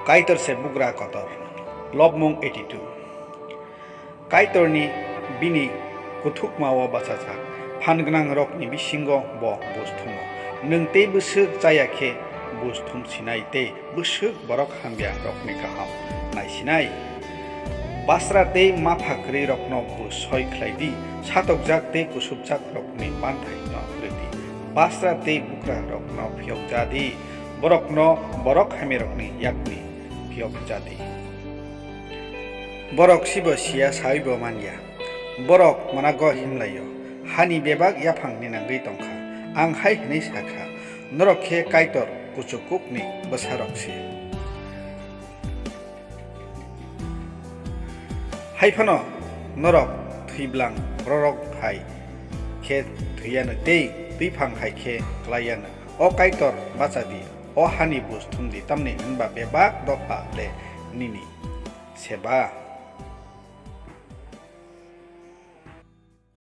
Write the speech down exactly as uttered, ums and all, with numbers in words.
Kaitor se bugra kotor. Lobmung eighty two. Kaitorni bini kuthukmao bachajak, phan gwnangrokni bisingo bo buj thumo. Nwng tei bwswk chaya khe buj thum sinai tei bwswk borok hamya rokni kaham nai sinai. Basra tei mapha kwrwi rokno buj soi khlai di, satokjak tei kusupjak rokni panthai no rw di. Basra tei bugra rokno phiyok ja di, borokno borok hamya rokni yakni phiyok ja di. Borok sibo siya saibo man ya. Borok mwnago himlai-o, hani bebak yaphang ninangwi tong kha. Ang hai hwnwi sa kha, norok khe Kaitor kuchukukni bwsarok se. Hai phano norok thwiblang bororok hai khe thwi yano tei twiphang hai khe klai yano. O Kaitor, bacha di, o hani buj thum di, tamni hwn ba bebak dopha le nini se ba?